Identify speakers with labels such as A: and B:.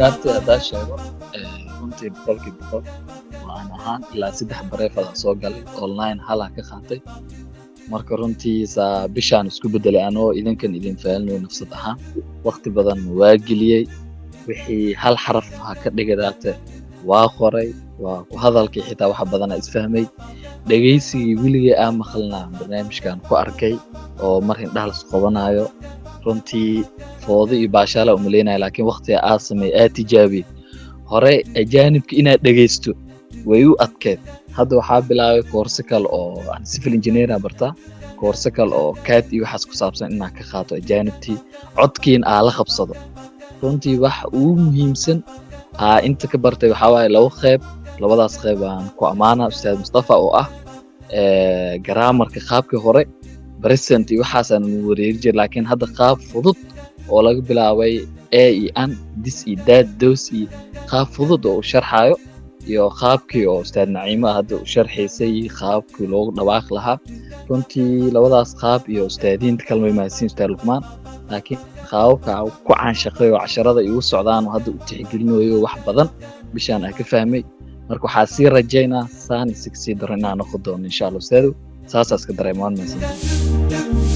A: Afkaartii haddaa sheego, runtii 100% waa aan ahaan ilaa saddex private aan soo galay, online halaa ka qaatay. Marka runtii saa bishaan isku bedelay anoo idinkan idin faalinayo, nafsad ahaan waqti badan waa geliyey. Wixii hal xaraf ha ka dhigadaate waa qoray, waa ku hadalkii, xitaa waxa badana isfahmay. Dhegeysigii weligay aan maqalnaa barnaamijkan ku arkay oo mar indhaha las qabanayo, runtii foodo iyo baashaala umaleynaya, laakiin waqtiga aa sameey aa tijaabiyey hore ajaanibka inaad dhegeysto way u adkeed. Hadda waxaa bilaabay koorso kale oo aan civil engineer bartaa, koorso kale oo CAD iyo waxaas ku saabsan inaan ka qaato ajaanibtii, codkiin aa la qabsado. Runtii wax ugu muhiimsan aa inta ka bartay waxaa waaye labo qeyb. Labadaas qeyb aan ku ammaana Ustaad Mustafa oo ah grammarka. Qaabkii hore present iyo waxaasaan wareeri jiray, laakiin hadda qaab fudud oo laga bilaabay a iyo an, this iyo that, those iyo qaab fudud oo u sharxayo, iyo qaabkii oo Ustaad Naciimo hadda u sharxaysay qaabkii loogu dhawaaqi lahaa. Runtii labadaas qaab iyo ustaadiinta kalena way mahadsan, Ustaad Luqmaan, laakiin qaababka ku caanshaqay oo casharada igu socdaan oo hadda u tixgelinayo, wax badan bishaan aan ka fahmay. Marka waxaa sii rajaynaa saan isig sii daro inaan noqon doono, insha Allah. Ustaadow, saasaa iska dareema. Waan mahadsantahay.